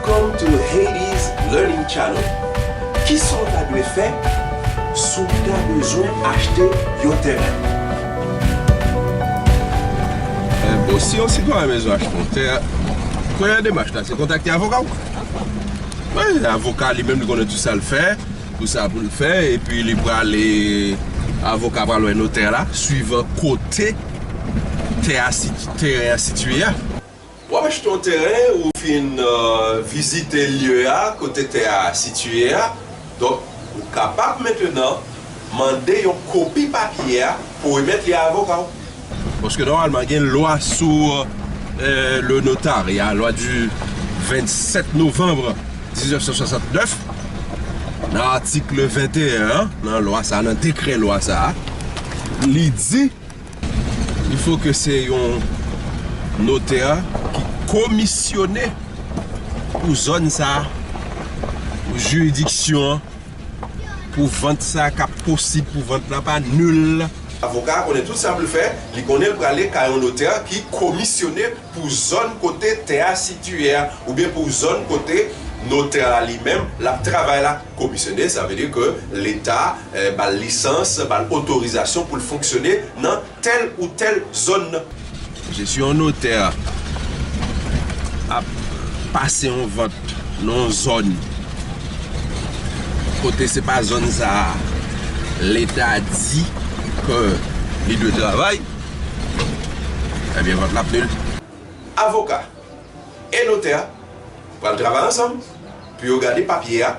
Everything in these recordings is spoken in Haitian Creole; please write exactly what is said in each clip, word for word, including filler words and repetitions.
Welcome to Haiti's Learning Channel. Kisa w ta dwe fè si w ta bezwen achte yon teren? Eh, bon, si yon sitwayen bezwen achte yon tè, premye demach la, se kontakte avoka w. Wi, avoka li menm, li konnen tout sa l fè, tout sa pou l fè, epi li prale, avoka pral wè notè la, suivan kote tè a sit-, teren an sitiye a. W ap achte yon teren, ou fin, euh, vizite lye a, kote tè a sitiye a. Donk, ou kapab mentenan mande yon kopi papye a pou remèt li a avoka w. Paske nòmalman, gen lwa sou, euh, le notariat, lwa du vennsenk novanm diznèf san swasannnèf, nan atik venteyen an, nan lwa sa, nan dekrè lwa sa, li di, il faut que se yon notè ki komisyone pou zòn sa, pou jiridiksyon an, pou vant sa k ap posib pou vant la pa nil. Avoka a konnen tout sa pou l fè, li konnen l prale kay yon notè ki komisyone pou zòn kote tè a sitiye a, oubyen pou zòn kote notè la li menm l ap travay la. Komisyone, sa vle di ke Leta, eh, ba l lisans, ba l otorizasyon pou l fonksyone nan tèl ou tèl zòn. Mesye, si yon notè ap pase yon vant nan yon zòn kote se pa zòn sa a Leta di ke li dwe travay, ebyen, vant la ap nil. Avoka e notè pral travay ansanm pou yo gade papye a.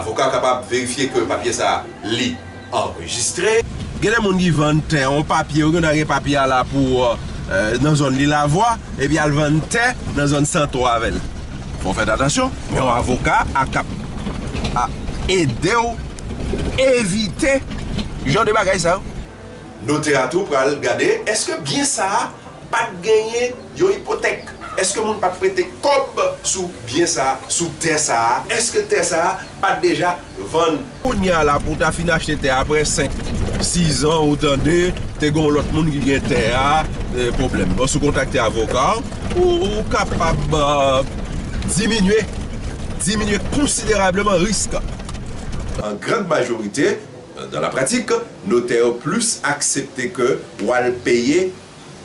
Avoka kapab verifye ke papye sa a, li anrejistre. Gen de moun ki vann tè, yon papye, yo gen dwa gen papye a la pou, euh, nan zòn Lilavwa, epi al vann tè nan zòn Santwa avè l. Fò w fè atansyon, men yon avoka a kap a ede w evite jan de bagay sa yo. Notè a tou pral gade, èske byen sa a pa t genyen yon ipotèk? Èske moun pa t prete kòb sou byen sa a, sou tè sa a? Èske tè sa a pa t deja vann? Kounye a la, pou w ta fin achte tè a, apre senk, sis an, ou tande, te gen yon lòt moun ki gen tè a, eh, pwoblèm. Bon, si w kontakte avoka w, ou, ou kapab, euh, diminye, diminye konsiderableman risk. An grand majorite, dans la pratique, notè yo plis aksepte ke w al peye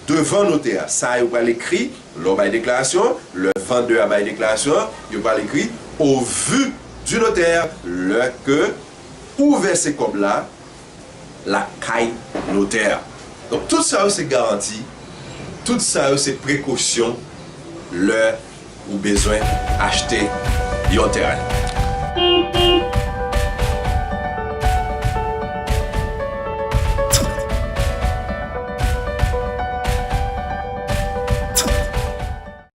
devan notè a. Sa yo pral ekri, lè w bay deklarasyon, lè vandè a bay deklarasyon, yo pral ekri au vu du notaire, lè ke ou vèse kòb la lakay notè a. Donk, tout sa yo se garanti, tout sa yo se prekosyon lè ou bezwen achte yon teren.